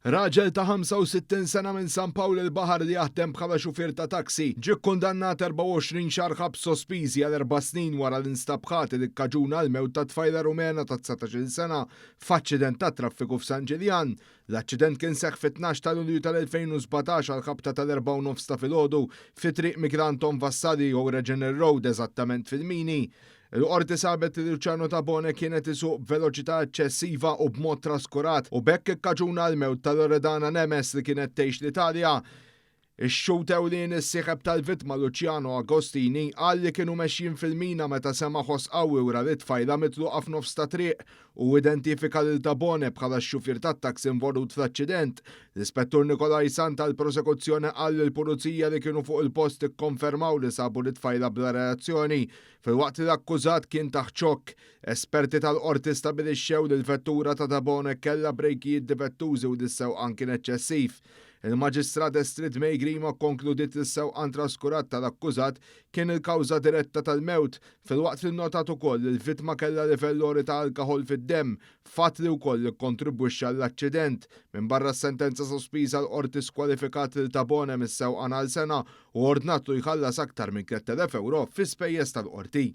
Raġel ta' 65 sena minn San Pawl il-Baħar li jaħdem bħala xufier ta' taxi ġie kkundannat 24 xahar ħabs sospiżi għal erba' snin wara li nstab ħati li kkaġuna l-mewt ta' tfajla Rumena ta' 19-il sena f'aċċident tat-traffiku f'San Ġiljan. L-aċċident kien seħħ fit-tnax ta' Lulju tal-2017 għall-ħabta tal-erbgħa u nofs ta' filgħodu fi Triq Miguel Anton Vassalli jew Regener Road eżattament fil-Mini. Il-Qorti sabet li Luciano Tabone kien qed isuq b'veloċità eċċessiva u b'mod traskurat u b'hekk ikkaġuna l-mewt ta' Loredana Nemes li kienet tgħix l-Italja. Ix-xhud ewlieni s-sieħeb tal-vittma Luciano Agostini qal li kienu mexjin fil-mina meta sema' ħoss qawwi u ra lit-tfajla mitluqa f'nofs ta' triq. Hu identifika lil Tabone bħala x-xufier tat-taxi involut fl-aċċident. L-Ispettur Nikolai Sant tal-Prosekuzzjoni qal li l-Pulizija li kienu fuq il-post ikkonfermaw li sabu lit-tfajla bla reazzjoni Filwaqt li l-akkużat kien taħt xokk, esperti tal-Qorti stabilixxew li l-vettura ta' Tabone kellha brejkijiet difettużi u li s-sewqan kien eċċessiv. Il-Maġistrat Estrid May Grima kkonkludiet li s-sewqan traskurat tal-akkużat kien il-kawża diretta tal-mewt, filwaqt li nnotat ukoll li l-vittma kellha livell għoli ta' alkaħol fid-demm, fatt li wkoll ikkontribwixxa għall-aċċident. Minbarra s-sentenza sospiża l-Qorti skwalifikat lil Tabone mis-sewqan għal sena u ordnatlu jħallas aktar minn €3,000 fi spejjeż tal-qorti.